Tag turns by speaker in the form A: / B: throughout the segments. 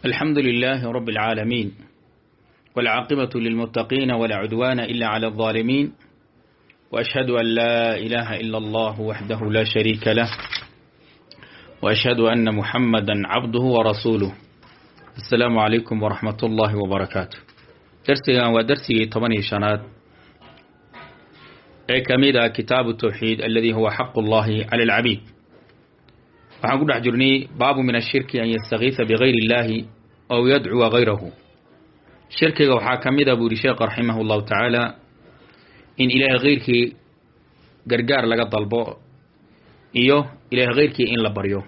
A: الحمد لله رب العالمين، والعاقبة للمتقين، ولا عدوان إلا على الظالمين، وأشهد أن لا إله إلا الله وحده لا شريك له، وأشهد أن محمدا عبده ورسوله. السلام عليكم ورحمة الله وبركاته. درسنا ودرسي 8 ee ka mid ah kitaabu tawxiid alladii huwa xaqu llahi cala alcabiid. Waxaan ku dhex jirnay baabu min ashirki an yastakiisa bigayri illahi aw yadcuwa gayrahu. Shirkiga waxaa ka mid a, buu yihi sheekh raximah llahu tacaala, in ilaahay keyrkii gargaar laga dalbo iyo ilaahay keyrkii in la baryo.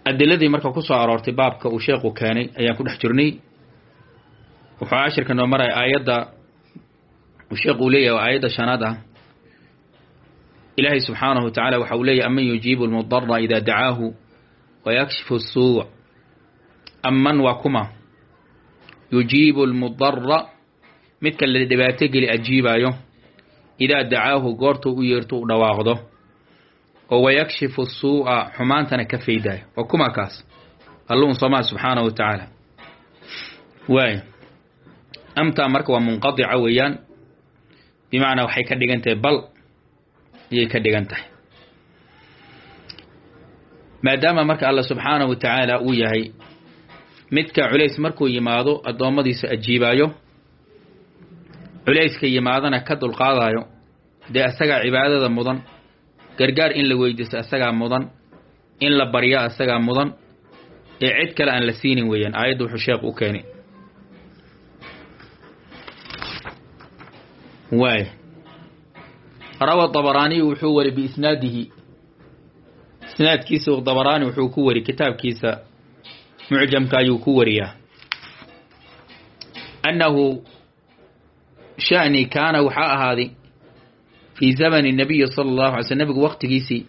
A: Adiladii marka ku soo aroortay baabka uu sheekhu keenay ayaan ku dhex jirnay. Wuxuu cashirka noo maraya aayadda uu sheekhu uu leeyahay, oo aayadda shanaad ah. Ilaahay subxaanahu wa tacala waxa uu leeyahy: aman yujiibu lmudara ida dacaahu wayakshifu suu. Aman waa kuma? Yujiibu lmudara, midka la dhibaato geli ajiibaayo, idaa dacaahu, goortuu u yeerto, u dhawaaqdo, oo wayakshifu suu'a, xumaantana ka faydaayo, waa kuma kaas? Alluun soomaa subxaanahu wa tacaala. Waay, amtaa marka waa munqadica weeyaan, bimacnaa waxay ka dhigan tahay bal ayay ka dhigan tahay. Maadaama marka alla subxaanahu wa tacaala uu yahay midka culays markuu yimaado addoommadiisa ajiibaayo, culayska yimaadana ka dulqaadayo, dee asagaa cibaadada mudan, gargaar in la weydiisto asagaa mudan, in la baryo asagaa mudan, ee cid kale aan la siinin weeyaan aayaddu wuxuu sheekh u keenay. Waay, rawa dabaraaniyu, wuxuu wari biisnaadihi, isnaadkiisa dabaraani wuxuu ku wari kitaabkiisa mucjamka ayuu ku wariyaa, annahu sha'ni kaana, waxaa ahaaday, fii zamani nabiyi sala allahu alay sl, nebigu waqtigiisii,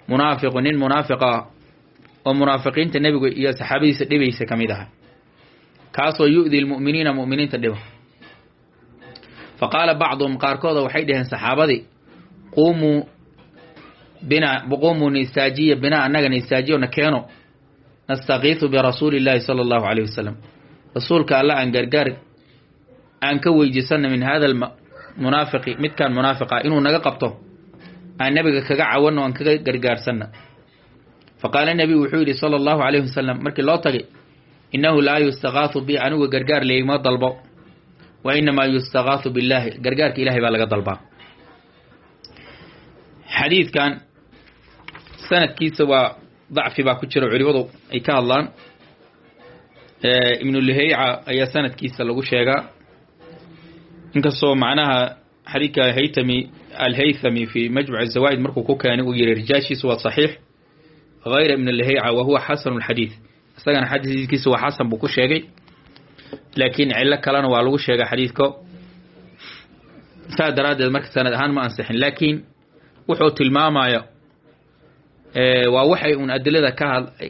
A: munaafiqu, nin munaafiq ah oo munaafiqiinta nebigu iyo saxaabadiisa dhibaysa ka mid aha, kaasoo yu'di lmu'miniina, mu'miniinta dhiba. Fa qaala bacduhum, qaarkooda waxay dhaheen saxaabadii: quumuu bina, quumuu nistaajiya bina, annaga nistaajiyo na keeno, nastakiisu birasuuli illaahi sala allahu alayh wasalam, rasuulka alla aan gargaar aan ka weydiisana, min hada almunaafiqi, midkaan munaafiqa inuu naga qabto aan nebiga kaga cawanno, aan kaga gargaarsanna. Fa qaala nebigu wuxuu yidhi sala allahu alayhi wasalam markii loo tagay: innahu laa yustakaathu bi, anigu gargaar leygma dalbo, wa inamaa yustakaathu billaahi, gargaarka ilahay baa laga dalbaa. Xadiidkan sanadkiisa waa dacfi baa ku jira, culimadu ay ka hadlaan. Ibnu Luheyca ayaa sanadkiisa lagu sheegaa, inkastoo macnaha xadiidka haytami alhaythami fi majmuc azawaa'id markuu ku keenay uu yihi rijaashiisu waa saxiix hayra ibn Luheyca wa huwa xasanu lxadiid, isagana xadiiskiisa waa xasan buu ku sheegay, laakiin cillo kalena waa lagu sheegay xadiidka. Saa daraaddeed marka sanad ahaan ma ansixin, laakiin wuxuu tilmaamaya waa waxay uun adilada ka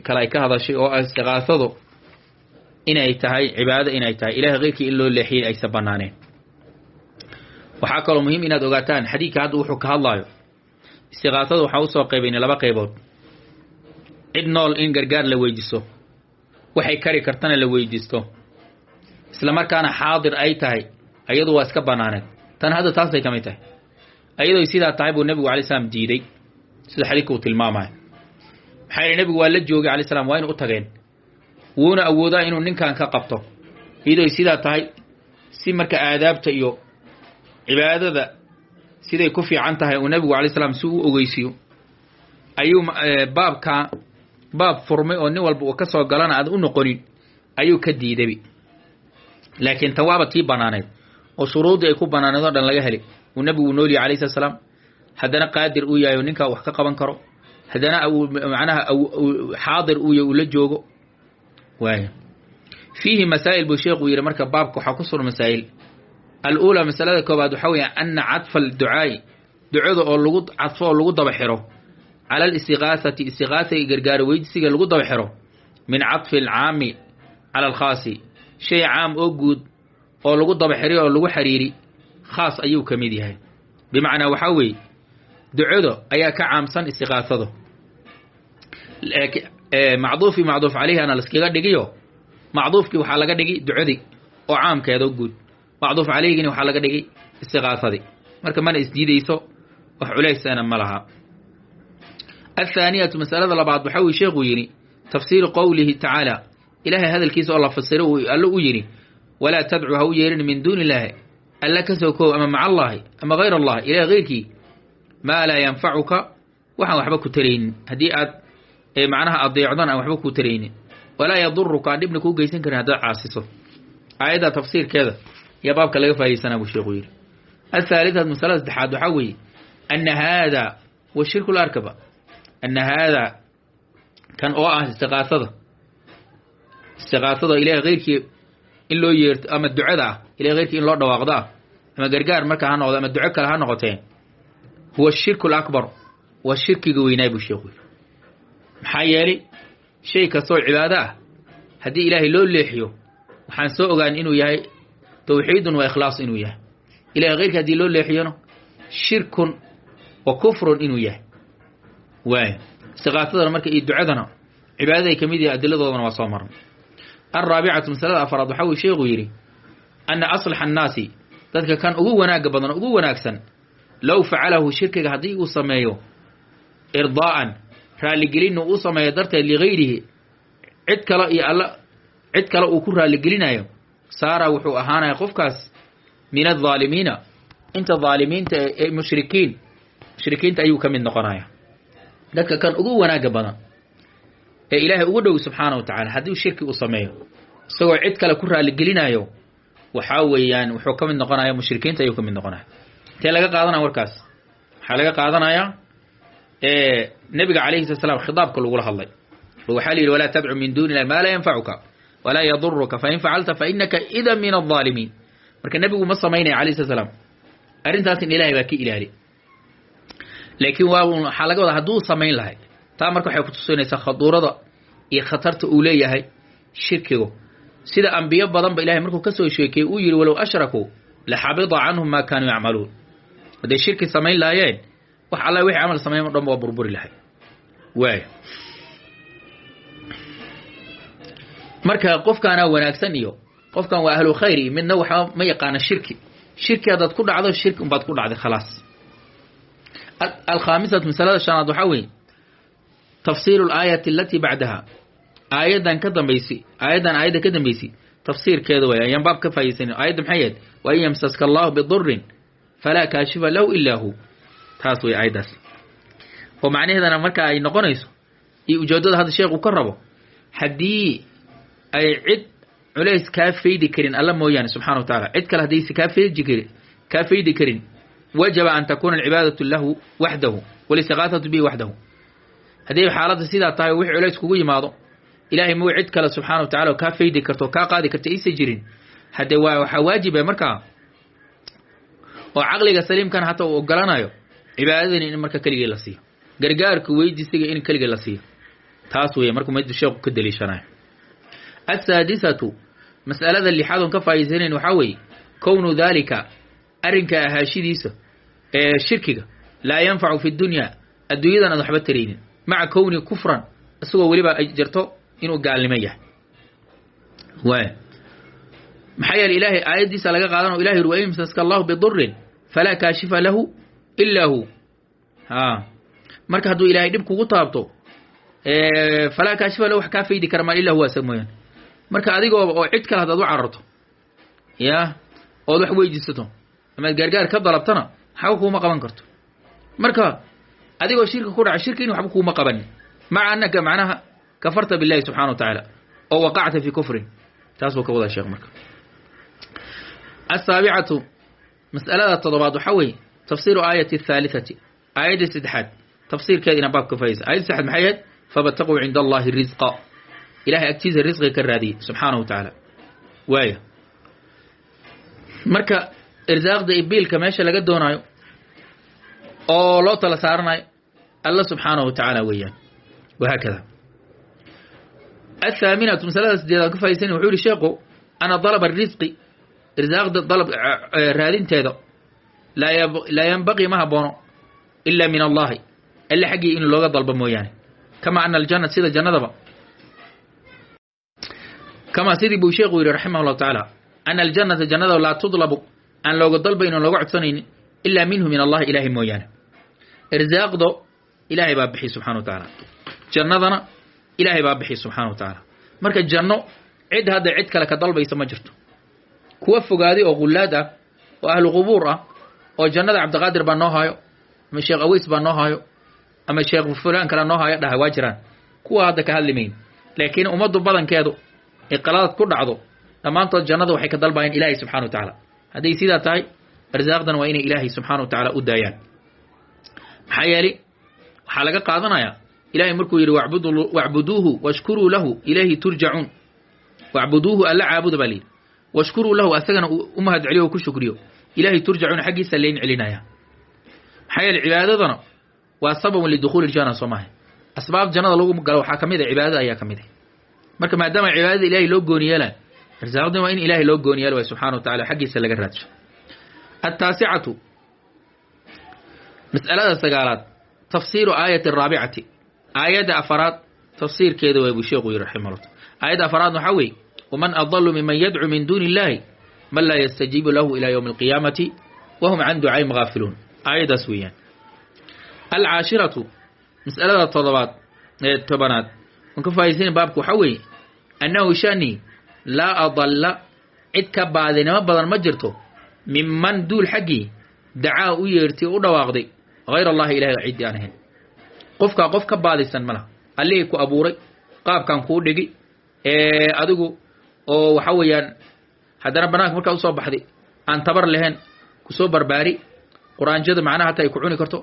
A: kale ay ka hadashay, oo ah istiqaasadu inay tahay cibaado, inay tahay ilahay keyrkii in loo leexiyay aysan banaaneen. Waxaa kaloo muhiim inaad ogaataan xadiidka hadda wuxuu ka hadlaayo. Istiqaasada waxaa usoo qaybaynay laba qaybood: cid nool in gargaar la weydiisto, waxay kari kartana la weydiisto, isla markaana xaadir ay tahay, ayadu waa iska banaaneed. Tan hadda taasay ka mid tahay. Ayadoo sidaa tahay buu nebigu alay slam diiday, sida xadiidka uu tilmaamayo. Maxaa yeele nebigu waa la joogay alay slam, waa inu u tageen, wuuna awoodaa inuu ninkan ka qabto. Iyadoo sidaa tahay, si marka aadaabta iyo cibaadada siday ku fiican tahay uu nebigu alay slam si u ogeysiiyo, ayuu baabka baab furmay oo nin walba uu ka soo galana aad u noqonin ayuu ka diiday. Laakiin tan waaba tii banaaneed oo shuruuddii ay ku banaaneed oo dhan laga helay, uu nebigu nool yahay alayhi slat slaam, haddana qaadir uu yahay oo ninkaa wax ka qaban karo, haddana macnaha xaadir uu yahay, uu la joogo. Waay, fiihi masaa'il buu sheekhu yidhi. Marka baabka waxaa ku sugan masaa'il. Al-uulaa, masalada koobaad waxaa weeya ana cadfa alducaa'i, ducada oo lagu cadfo oo lagu daba xiro, cala alistiqaasati, istiqaasaiga gargaaro weydiisiga lagu daba xiro, min cadfi alcaami cala alkhaasi, shay caam oo guud oo lagu daba xiray oo lagu xiriiri khaas ayuu ka mid yahay. Bimacnaa waxaa weeye ducada ayaa ka caamsan istiqaasado. Macduufi macduuf caleyhana laskaga dhigiyo, macduufkii waxaa laga dhigi ducadii oo caamkeeda guud, macduuf caleyhigina waxaa laga dhigi istiqaasadii. Marka mana isdiidayso, wax culaysana ma laha. Athaaniyatu, masalada labaad, waxa uu sheekhu yidhi tafsiiru qowlihi tacaala, ilaahay hadalkiisa oo la fasiro uu allo u yidhi: walaa tadcu, ha u yeerin, min duuni illaahi, alla ka soo koob, ama maca allaahi ama hayr allahi, ilahay hayrkii, maa laa yanfacuka, waxaan waxba ku taraynin haddii aad macnaha adeecdan aan waxba ku taraynin, walaa yaduruka, aan dhibna kuu geysan karin haddaad caasiso. Aayadda tafsiirkeeda iyo baabka laga faa'idaysanaa buu sheekhu yidhi. Athaalithatu, masalada saddexaad, waxaa weeye ana haada wa shirku larkaba, ana haada kan oo ah istiqaasada, istiqaasada ilahay hayrkii in loo yeerto ama ducada ah ilahay hayrkii in loo dhawaaqdo ah, ama gargaar marka ha noqdo ama duco kale ha noqotee, huwa shirku lakbar, waa shirkiga weynaay buu sheekhu yidhi. Maxaa yeelay shay kastoo cibaado ah haddii ilaahay loo leexiyo, waxaan soo ogaan inuu yahay tawxiidun wa ikhlaas inuu yahay. Ilahay hayrkii haddii loo leexiyona shirkun wa kufrun inuu yahay. Waay, istiqaasadana marka iyo ducadana cibaadaday ka mid yahay, adiladoodana waa soo marnay. Alraabicatu, masalada afraad, waxaa uu sheekhu yidhi ana aslaxa annaasi, dadka kan ugu wanaagga badan, ugu wanaagsan, low facalahu, shirkiga haddii uu sameeyo, irdaa'an, raalligelin uu sameeyo darteed, ligayrihi, cid kale iyo alla cid kale uu ku raalligelinayo, saara, wuxuu ahaanaya qofkaas, min aldaalimiina, inta daalimiinta ee mushrikiin, mushrikiinta ayuu ka mid noqonaya. Dadka kan ugu wanaagga badan ee ilaahay ugu dhow subxaana wa tacaala haddii shirki uu sameeyo isagoo cid kale ku raaligelinayo, waxaa weeyaan wuxuu ka mid noqonaya mushrikiinta ayuu ka mid noqonaya. Intee laga qaadanaya warkaas? Waxaa laga qaadanayaa nabiga calayhi salat slam khitaabka lagula hadlay oo waxaa la yidhi: walaa tadcu min duuni illahi maa laa yanfacuka walaa yaduruka, fain facalta fainaka idan min aldaalimiin. Marka nebigu ma samaynaya alayhi slat slam arrintaas, in ilahay baa ka ilaali, laakiin waa waxaa laga wadaa hadduu samayn lahay taa. Marka waxay kutusinaysaa khaduurada iyo khatarta uu leeyahay shirkigu, sida ambiyo badan ba ilahay markuu kasoo sheekeyey uu yidhi: walow ashrakuu la xabida canhum maa kaanuu yacmaluun. Hadday shirki samayn lahaayeen, wax alla wixii camal samayn o dhan ba waa burburi lahay. Waay, marka qofkaanaa wanaagsan iyo qofkan waa ahlu khayr iyo midna waxba ma yaqaana shirki. Shirki haddaad ku dhacdo, shirki unbaad ku dhacday, khalaas. Alkhaamisatu, masalada shanaad, waxaa weeye tafsiiru alaayati alatii bacdaha, aayaddan ka dambaysi, aayaddan aayadda ka dambaysi tafsiirkeeda way ayaan baab ka faa'idaysanin. Aayadda maxay ahayd? Wain yamsaska allahu bidurin falaa kaashifa lahu ilaa hu. Taas way aayaddaas oo macnaheedana marka ay noqonayso iyo ujeeddada hadda sheekhu ka rabo, haddii ay cid culays kaa faydi karin alla mooyaane subxana wa tacaala, cid kale haddaysa kaa faydi karin, wajaba an takuuna alcibaadatu lahu waxdahu walistiqaasatu bihi waxdahu. Haddii xaaladda sidaa tahay, wixii culays kugu yimaado ilaahay muu cid kale subxaana wa tacala oo kaa faydi karto oo kaa qaadi karta aysa jirin, haddee waa waxaa waajiba markaa oo caqliga saliimkana hataa uu ogolanayo cibaadadani in marka keligii la siiyo, gargaarka weydiisiga in keligii la siiyo. Taas weeye markuu mid sheekhu ka daliishanayo. Asaadisatu, mas'alada lixaad oon ka faa'idaysanayn, waxaa weeye kownu daalika, arrinka ahaashidiisa ee shirkiga, laa yanfacu fi dunya, adduunyadan aan waxba taraynin, maca kowni kufran, isagoo weliba ay jirto inuu gaalnimo yahay. Waay, maxaa yeele ilaahay aayaddiisa laga qaadan o ilahi yuri: wain yamsaska allahu bidurin falaa kaashifa lahu ilaa hu. Ha, marka hadduu ilaahay dhib kugu taabto, falaa kaashifa lahu, wax kaa faydi kara maa, illa huwa, asaga mooyaane. Marka adigooba oo cid kale haddaad u cararto ya ood wax weydiisato amaad gaargaar ka dalabtana, waxba kuuma qaban karto. Marka adigoo shirki ku dhaca, shirki in waxba kuuma qabanin, maca annaka macnaha kafarta billahi subxana wa tacaala oo waqacta fi kufrin. Taas buu ka wadaa sheekh. Marka asaabicatu, mas'alada toddobaad, waxaa weeye tafsiiru aayati athaalithati, aayadda saddexaad tafsiirkeeda inaan baab ka fahaysa. Aayadda saddexaad maxay ahayd? Fabtaquu cinda allahi risqa, ilahay agtiisa risqiga ka raadiyey subxaanahu wa tacaala. Waaya, marka irsaaqda iyo biilka meesha laga doonaayo oo loo tala saaranayo alla subxaanahu wa tacaala weeyaan, wahaakada. Athaaminatu, masalada sideedaad ka fahaysan, wuxuu yihi sheekhu: ana dalaba arisqi, irsaaqda dalab raadinteeda, laa yanbaqii, ma haboono, ila min allahi, alle xaggii in looga dalbo mooyaane. Kama ana aljanna, sida jannadaba, kama sidii buu sheekhu yidhi raximah llahu tacaala, ana aljannata, jannada, laa tudlabu, aan looga dalbayn oon looga codsanaynin, ilaa minhu, min Allahi, ilaahay mooyaane. Irsaaqdo ilaahay baa bixiy subxana wa tacaala, jannadana ilaahay baa bixiy subxana wa tacaala. Marka janno cid hadda cid kale ka dalbaysa ma jirto. Kuwa fogaaday oo ghullaad ah oo ahlu qubuur ah oo jannada Cabdiqaadir baa noo haayo ama Sheekh Aweys baa noo haayo ama sheekh fulaan kale noo haayo dhaha, waa jiraan kuwa hadda ka hadli mayn. Laakiin ummaddu badankeedu ay qalaad ku dhacdo, dhammaantood jannada waxay ka dalbayaan ilaahay subxana wa tacaala. Hadday sidaa tahay, arsaaqdan waa inay ilaahay subxaana wa tacaala u daayaan. Maxaa yeelay waxaa laga qaadanayaa ilahay markuu yidhi wacbuduuhu washkuruu lahu ilayhi turjacuun. Wacbuduuhu, alla caabuda baa layidhi, washkuruu lahu, asagana u mahad celiyo oo ku shukriyo, ilaahi turjacuun, xaggiisa layn celinaya. Maxaa yeeley cibaadadana waa sababun lidukhuuli ljana, soo maaha? Asbaab jannada lagu galo waxaa kamid a cibaadada ayaa kamid ah. Marka maadaama cibaadada ilahay loo gooni yeelay, arsaaqdina waa in ilahay loo gooni yeelo waay subxana wa tacala, xaggiisa laga raadsho. Altaasicatu, mas'alada sagaalaad, tafsiiru aayati araabicati, aayadda afaraad tafsiirkeeda way buu sheekhu yidhi raximah llah. Aayadda afaraad waxaa weeye waman adalu miman yadcuu min duuni illahi man laa yastajiibu lahu ilaa yowmi alqiyaamati wahum can ducaa'ihim gaafiluun. Aayaddaas weeyaan. Alcaashiratu, mas'alada todobaad ee tobanaad on ka faa'idaysana baabka waxaa weeye annahu shani laa adalla, cid ka baadinimo badan ma jirto, minman duul xaggii dacaa, u yeertay, u dhawaaqday, hayr Allahi, ilahay ciddii aan ahayn. Qofkaa qof ka baadisan ma laha. Allihii ku abuuray, qaabkan kuu dhigi ee adigu oo waxa weeyaan haddana banaanka markaa usoo baxday aan tabar lahayn, kusoo barbaari, quraanjada macnaha hataa ay ku cuni karto,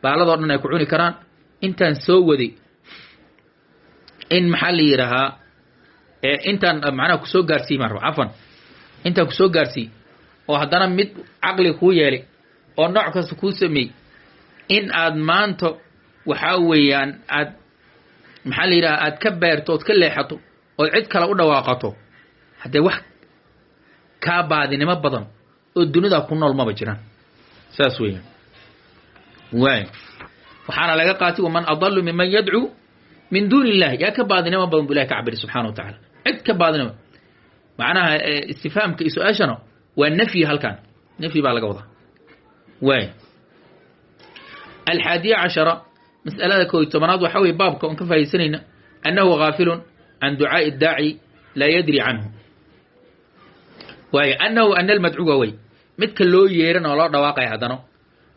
A: baaladoo dhan ay ku cuni karaan, intaan soo waday in maxaa la yidhaahaa, intaan macnaha kusoo gaarsii maan raba, cafwan, intaan kusoo gaarsii oo haddana mid caqli kuu yeelay oo nooc kasta kuu sameeyey, in aad maanta waxaa weeyaan aad maxaa la yidhaha aad ka beerto ood ka leexato ood cid kale u dhawaaqato, haddee wax kaa baadinimo badan oo dunida ku nool maba jiraan. Saas weeyaan. Waay, waxaana laga qaatay waman adalu miman yadcuu min duuni illahi, yaa ka baadinimo badan bu ilahi ka cabiri subxana wa tacaala. Cid ka baadinimo macnaha istifhaamka iyo su-aashana waa nafyi, halkan nafyi baa laga wadaa. Waay, alxaadiya cashara, mas'alada 11aad waxaa weye baabka oon ka faaidaysanayna annahu gaafilun can ducaa'i daaci laa yadri canhu. Waayo annahu ana almadcuwa wey midka loo yeeran oo loo dhawaaqaya, haddana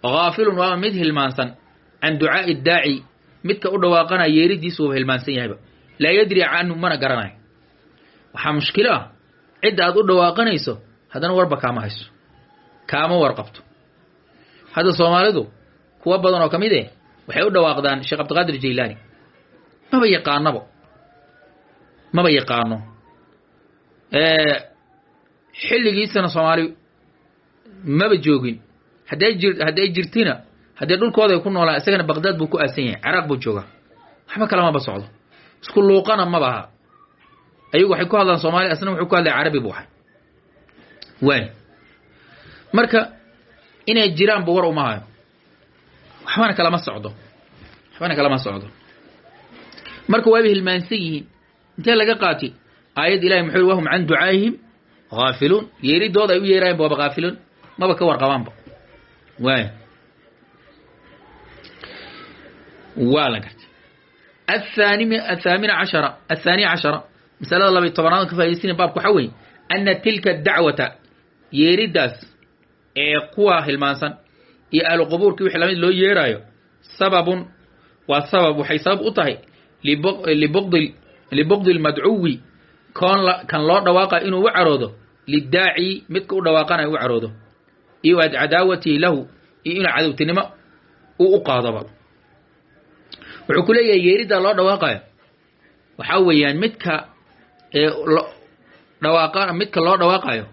A: gaafilun, waa mid hilmaansan, can ducaa'i daaci, midka u dhawaaqanaya yeeridiisu wuuba hilmaansan yahayba, laa yadri canhu, mana garanayo. Waxaa mushkilo ah cidda aad u dhawaaqanayso haddana warba kaama hayso, kaama warqabto. Hadda soomaalidu kuwa badan oo ka mid eh waxay u dhawaaqdaan Sheekh Cabdiqaadir Jaylaani, maba yaqaanabo, maba yaqaano. Xilligiisana soomaali maba joogin, hadday jir hadday jirtina, haddee dhulkooda ay ku noolaan, isagana Baqdaad buu ku aasan yahay, Ciraaq buu joogaa, waxba kale maba socdo, isku luuqana maba aha. Ayagu waxay ku hadlaan Soomaaliya, asna wuxuu ku hadlaya Carabi buu ahay. Waay, marka inay jiraanba war uma hayo, waxbana kalama socdo, waxbana kalama socdo. Marka waaba hilmaansan yihiin. Intee laga qaatay aayad ilahi muxuu yhi wahum can ducaa'ihim haafiluun? Yeeridooda ay u yeerayan waaba haafiluun, maba ka warqabaanba. Waay, waa la gartay. Athaamina cashara, athaaniya cashara, masalada 12aad ka faa'idaysana baabka waxaa weeye ana tilka dacwata, yeeridaas ee kuwa hilmaansan iyo ahlu qubuurkii wixii lamid loo yeeraayo, sababun, waa sabab, waxay sabab u tahay libuqdi lmadcuwi, koon kan loo dhawaaqayo inuu u caroodo, lidaaci, midka u dhawaaqanayo u caroodo, iyo cadaawatihi lahu, iyo inuu cadowtinimo uu u qaadoba. Wuxuu ku leeyahay yeeriddaa loo dhawaaqayo waxaa weeyaan midka dhawaaqa, midka loo dhawaaqayo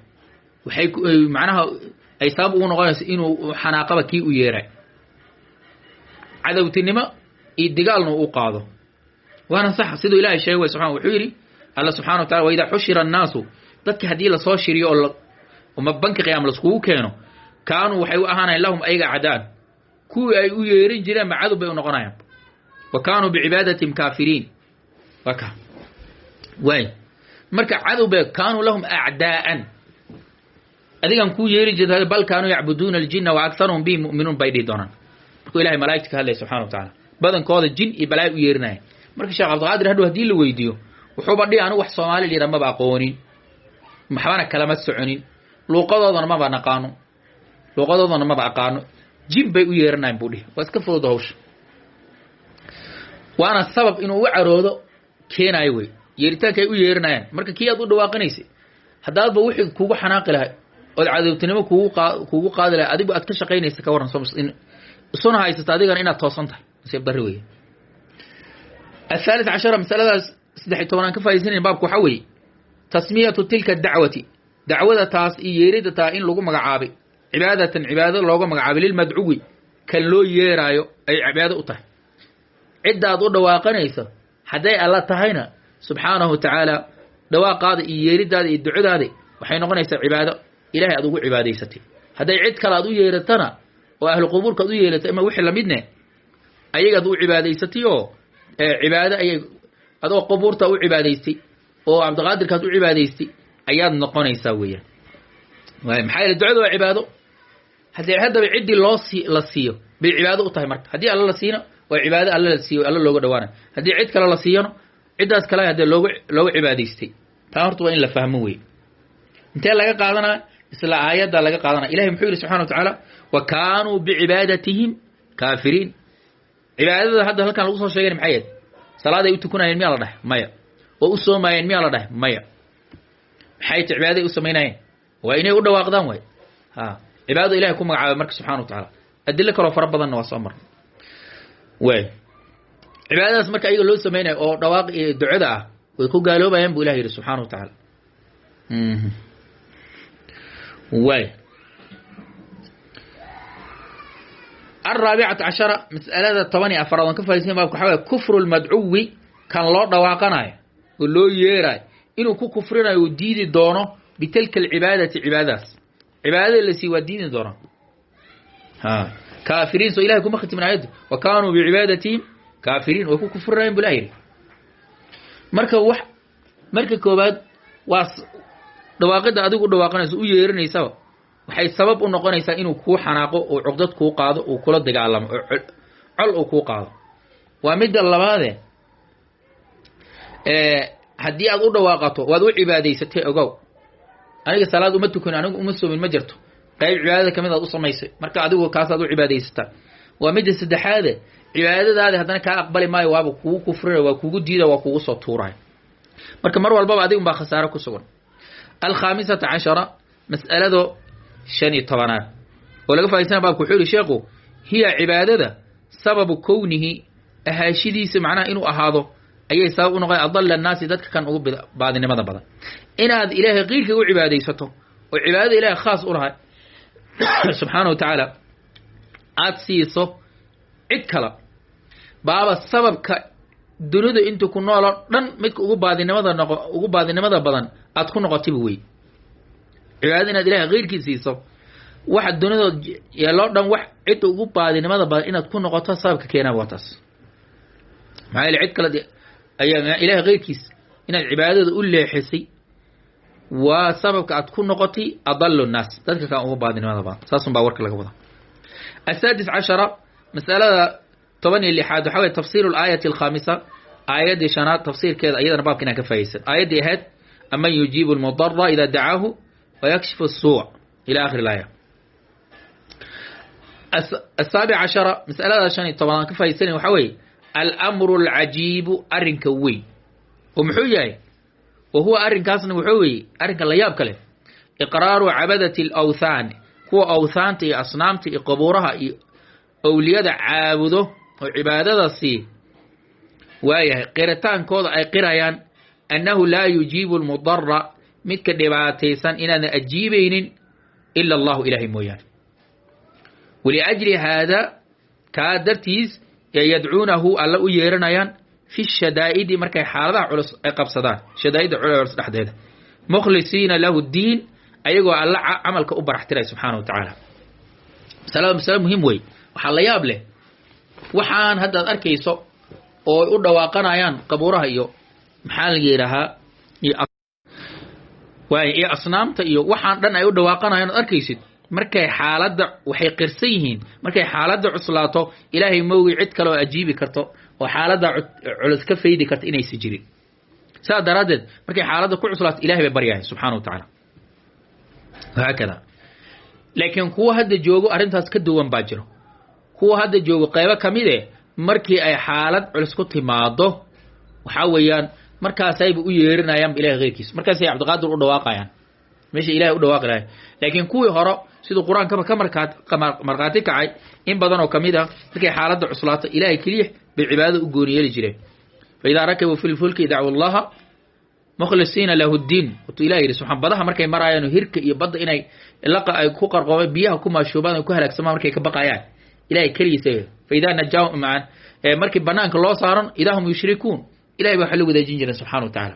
A: waxay macnaha ay sabab ugu noqonaysa inuu xanaaqaba kii u yeeray, cadowtinimo iyo digaalna u qaado. Waana sax siduu ilahay sheegay way subxana. Wuxuu yidhi alla subxana wa tacala waidaa xushira annaasu, dadka haddii lasoo shiriyo oo ma banki qiyaama laskugu keeno, kaanuu, waxay u ahaanayan, lahum ayaga cadaan, kuwii ay u yeerin jireen ma cadow bay u noqonayaan. Wa kaanuu bicibaadatihim kaafiriin. Waa ka waay. Marka cadow bay kaanuu lahum acdaa'an, adigan kuu yeeri jirta, bal kaanuu yacbuduuna aljina wa akharuhum bihim mu'minuun bay dhihi doonaan. Markuu Ilahay malaa'igta ka hadlaya subxana wa tacaala, badankooda jin iyo balaayo u yeerinaya. Marka Sheekh Cabdiqaadir hadhow haddii la weydiiyo, wuxuuba dhihi anigu wax Soomaali la yidhaha maba aqoonin, maxbana kalama soconin, luuqadoodana maba naqaano, luuqadoodana maba aqaano, jin bay u yeeranayan buu dhihi. Waa iska fudud hawsha, waana sabab inuu u caroodo keenaayo wey yeeritaanka ay u yeerinayaan. Marka kii aad u dhawaaqanaysay haddaadba wixii kugu xanaaqi lahay ood cadowtinimo kugu qaadi lahay, adigu aad ka shaqaynaysa, ka warran isuna haysata adigana inaad toosan tahay? Nasiib darri wey. الثالث عشر, masaladaas 13aad ka faa'idaysanayn baabku waxaa weeye tasmiyatu tilka dacwati, dacwada taas iyo yeerida taa in lagu magacaabay cibaadatan, cibaado looga magacaabay lilmadcuwi, kan loo yeeraayo ay cibaado u tahay. Cidda aad u dhawaaqanayso hadday Alla tahayna subxaanahu wa tacaala, dhawaaqaada iyo yeeridaada iyo ducadaada waxay noqonaysaa cibaado Ilahay aad ugu cibaadaysatay. Hadday cid kale aad u yeeratana oo ahlu qubuurka aad u yeeratay ama wixii lamidne, ayagaad u cibaadaysatay oo cibaado ayay adoo qubuurta u cibaadaystay oo Cabdiqaadirkaad u cibaadaystay ayaad noqonaysaa weeyaan. Waay, maxaa yeele ducada waa cibaado. Haddii haddaba ciddii loo sii la siiyo bay cibaado u tahay. Marka haddii Alla la siino waa cibaado Alla la siiyo, Alla looga dhawaanayo. Haddii cid kale la siiyano, ciddaas kale haddee looga cibaadaystay. Taa horta waa in la fahmo wey. Intee laga qaadanaa? Isla aayadda laga qaadanaya. Ilahay muxuu yidhi subxana wa tacaala? Wa kaanuu bicibaadatihim kaafiriin. Cibaadada hadda halkan lagu soo sheegay maxay ahayd? Salaaday u tukanayeen miyaa la dhahay? Maya. Oo u soomaayeen miyaa la dhahay? Maya. Maxay ta cibaaday u samaynayeen? Waa inay u dhawaaqdaan waay. Ha, cibaadada Ilahay ku magacaabay marka subxana wa tacaala. Adilo kaloo fara badanna waa soo marnay waay. Cibaadadaas marka ayaga loo samaynayo oo dhawaaq iyo ducada ah way ku gaaloobayaan buu Ilah yidhi subxana wa tacaala. Waay. الرaaبcaةa caشhaرa, mas'alada 14aad on ka faaidaysan babka waxa way kufru lmadcuwi, kan loo dhawaaqanayo oo loo yeerayo inuu ku kufrinayo uu diidi doono bitilka alcibaadati, cibaadadaas cibaadada la sii waa diidi doona. Ha, kaafiriin soo Ilahay kuma khatimin aayaddu? Wa kaanuu bicibaadatihim kaafiriin, way ku kufrinayen bu ilah yidhi. Marka wax marka koowaad waa dhawaaqidda adigu u dhawaaqanayso u yeerinaysaba waxay sabab u noqonaysaa inuu kuu xanaaqo oo cuqdad kuu qaado, uu kula dagaalamo oo col uu kuu qaado. Waa midda labaade, haddii aad u dhawaaqato waad u cibaadaysatay. Ogow, aniga salaad uma tukan, anigu uma soomin, ma jirto. Qayb cibaadada kamid aad u samaysay, marka adigu kaasaad u cibaadaysataa. Waa midda saddexaade, cibaadadaadi haddana kaa aqbali maayo, waaba kugu kufrinaya, waa kugu diida, waa kugu soo tuuraya. Marka mar walbaba adigun baa khasaaro ku sugan. Alkhaamisata cashara, mas'alado 15aad oo laga faa'idaysana baabku wuxuu yihi sheekhu: hiya cibaadada sababu kownihi, ahaashidiisa, macnaha inuu ahaado ayay sabab u noqon adalla annaasi, dadka kan ugu baadinimada badan. Inaad Ilaahay qiirka u cibaadaysato oo cibaadada Ilahay khaas u lahay subxaana wa tacaala aad siiso cid kale baaba sababka dunida inta ku nooloo dhan midka ugu baadinimada noqo, ugu baadinimada badan aad ku noqotayba wey. Cibaadada inaad Ilahay keyrkii siiso, waxa dunidood yeeloo dhan wax cidda ugu baadinimada badan inaad ku noqoto sababka keenaa waa taas. Maxaa yeele cid kale ayaa Ilahay keyrkiis inaad cibaadada u leexisay waa sababka aad ku noqotay adalu nnaas, dadka kan ugu baadinimada badan. Saasun baa warka laga wadaa. Asaadis cashara, masalada 16aad waxaa weye tafsiiru alaayati alkhaamisa, aayaddii shanaad tafsiirkeeda, iyadana baabka inaan ka faa'idaysan, aayaddii ahayd aman yujiibu almudara ida dacaahu wayakshifu الsuu ila akhir ilaaya. Asaabic cashara, masalada 15aad ka faa'idaysanayn waxaa weeye almru alcajiibu, arrinka weyn oo muxuu yahay? Wa huwa arrinkaasna wuxuu weeye arrinka la yaab kale, iqraaru cabadati alawthaan, kuwa awthaanta iyo asnaamta iyo qabuuraha iyo owliyada caabudo oo cibaadada sii waayahay, qiritaankooda ay qirayaan annahu laa yujiibu almudara, midka dhibaataysan inaadan ajiibaynin ila allahu, Ilaahay mooyaane. Waliajli haada, kaa dartiis, yadcuunahu, Alla u yeeranayaan fi shadaa'idi, markay xaaladaha culus ay qabsadaan, shadaa'idda culus dhexdeeda, mukhlisiina lahu diin, ayagoo Alla camalka u baraxtiray subxaana wa tacaala. Masalada masale muhiim wey. Waxaa la yaab leh waxaan haddaad arkayso Oo ay u dhawaaqanayaan qabuuraha iyo maxaa la yidhaahaa iyo waay iyo asnaamta iyo waxaan dhan ay u dhawaaqanayaan ood arkaysid, markay xaaladda waxay qirsan yihiin markay xaaladda cuslaato Ilaahay mowgi cid kale oo ajiibi karto oo xaaladda culus ka faydi karto inaysa jirin. Saa daraaddeed markay xaaladda ku cuslaato Ilahay bay baryahay subxaana wa tacaala, wahaakada. Laakiin kuwa hadda joogo arrintaas ka duwan baa jiro. Kuwa hadda joogo qaybo ka mid e markii ay xaalad culus ku timaado, waxaa weeyaan markaasayba u yeerinayaan Ilahay keyrkiisa, markaasay Cabdiqaadir u dhawaaqayaan meesha Ilahay u dhawaaqi lahay. Laakiin kuwii hore, siduu Qur-aankaba ka markhaati kacay, in badan oo kamid ah markay xaaladda cuslaato Ilahay keliya bay cibaadada u gooni yeeli jireen. Fa idaa rakibuu fi lfulki dacwu Allaha mukhlisiina lahu ddiin, watuu Ilah yidhi subxaan. Badaha markay maraayaan, hirka iyo badda inay laqa ay ku qarqoomeen, biyaha ku maashuubaan, ay ku halaagsamaan, markay ka baqayaan, Ilahay keligiisa. Fa idaa najaahum macan, markii banaanka loo saaran, idaa hum yushrikuun, Ilahay baa waxa la wadaajin jireen subxana wa tacaala.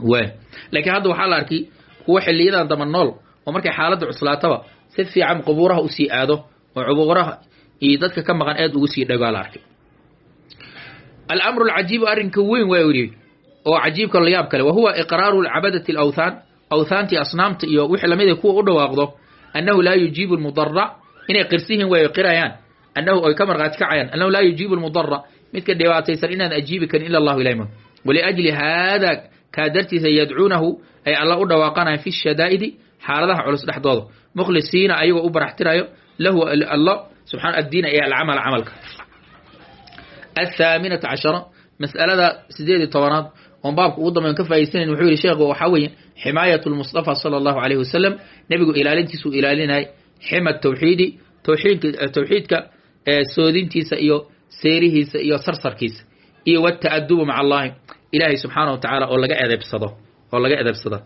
A: Waay, laakiin hadda waxaa la arkay kuwa xiliyadan daba nool oo markay xaaladda cuslaataba si fiican qubuuraha usii aado oo qubuuraha iyo dadka ka maqan aad ugu sii dhagaa la arkay. Alamru alcajiibu, arrinka weyn waa yidhi oo cajiibka la yaab kale, wa huwa iqraaru cabadati alawthaan, awthaantii asnaamta iyo wixii lamid kuwa u dhawaaqdo, annahu laa yujiibu almudara, inay qirsihiin way qirayaan, annahu ay ka markhaati kacayaan, annahu laa yujiibu almudara, midka dhibaataysan inaan ajiibi karin, ila Allahu, ilahi mo. Waliajli haada, kaa dartiisa, yadcuunahu, ay Alla u dhawaaqanayan, fi shadaa'idi, xaaladaha culus dhexdooda, mukhlisiina, ayagoo u baraxtirayo, lahu, Alla subxana, addiina iyo alcamal, camalka. Athaaminata cashara, mas'alada 18aad oon baabka ugu dambeyn ka faa'idaysanayn, wuxuu yihi sheekhu, waxaa weeye ximaayatu lmustafa sala Allahu calayhi wasalam, nebigu ilaalintiisuu ilaalinayay, xima tawxiidi, tawxiidka soodintiisa iyo seerihiisa iyo sarsarkiisa, iyo wata'adubu maca Allahi, Ilaahay subxaana wa tacaala oo laga edebsado, oo laga edebsado.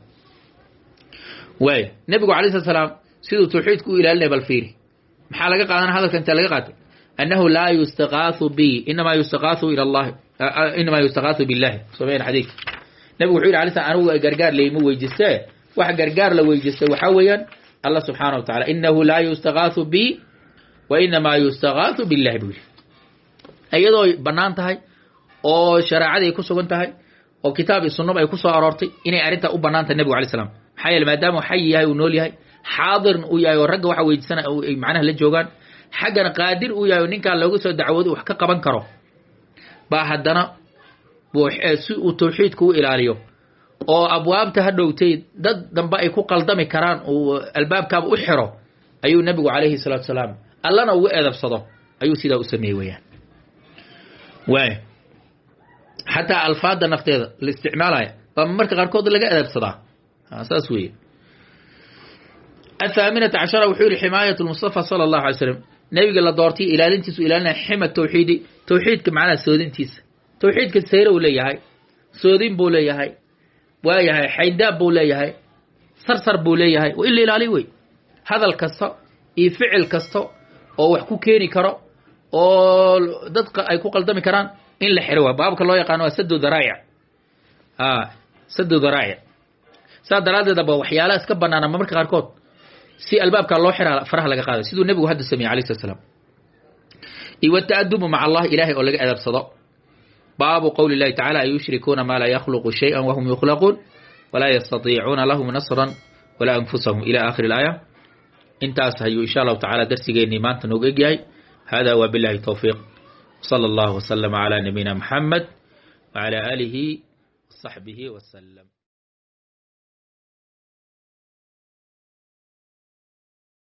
A: Waay, nebigu alayh slat slaam siduu tawxiidku u ilaalinaya bal fiiri. Maxaa laga qaadana hadalka inta laga qaatay? Annahu laa yustakaathu bi, inamaa yustakaathu ila Allahi, inamaa yustakaathu billahi. Someyn xadiidka nebigu wuxuu yidhi alay slam: anigu gargaar layma weydiistee, wax gargaar la weydiistay waxaa weeyaan Allah subxaana wa tacala. Inahu laa yustakaathu bi wa inamaa yustakaathu billahi, buu yidhi. Iyadoo bannaan tahay oo shareecadii ay ku sugan tahay oo kitaab iyo sunnaba ay ku soo aroortay inay arrintaa u bannaan tahay nebigu alay slam, maxaa yeele maadaama xayi yahay, uu nool yahay, xaadirna uu yahay oo ragga waxa weydiisana ay macnaha la joogaan, xaggana qaadir uu yahay oo ninkaa looga soo dacwoodo wax ka qaban karo, baa haddana si uu tawxiidku u ilaaliyo oo abwaabta ha dhowtay dad dambe ay ku qaldami karaan uu albaabkaaba u xiro, ayuu nebigu calayhi salaatu salaam Allana ugu edabsado ayuu sidaa u sameeyey weyaan. Waay, xataa alfaada nafteeda la isticmaalaya baa marka qaarkood laga edabsadaa, saas weeye. Athaaminata cashara, wuxuu yihi ximaayat lmustafa sala Allahu alay slam, nebiga la doortay ilaalintiisu ilaalinaya, xima tawxiidi, tawxiidka macnaha soodintiisa. Tawxiidka seyre uu leeyahay, soodin buu leeyahay, waayahay, xayndaab buu leeyahay, sarsar buu leeyahay, waa in la ilaaliy wey. Hadal kasta iyo ficil kasta oo wax ku keeni karo oo dadka ay ku qaldami karaan in la xiro waa baabka loo yaqaano waa sadu daraa'ic, sadu daraa'ic. Saa daraaddeed ba waxyaalaha iska banaana marmarka qaarkood si albaabkaa loo xiraa faraha laga qaaday, siduu nebigu hadda sameeyey alayh slat slam. Iyo wata'adubu maca Allah, Ilahay oo laga edabsado. Baabu qowli llahi tacala: ayushrikuuna maa laa yakhluqu shayئa wahum yukhlaquun walaa yastatiicuuna lahum nasran walaa anfusahum, ila aakhiri alaaya. Intaas ayuu insha Allahu tacala darsigeennii maanta noogu egyahay. Hada wa billahi towfiiq, sala Allahu waslama calaa nabiyina Muxamed wacala aalihi wasaxbihi wasalam.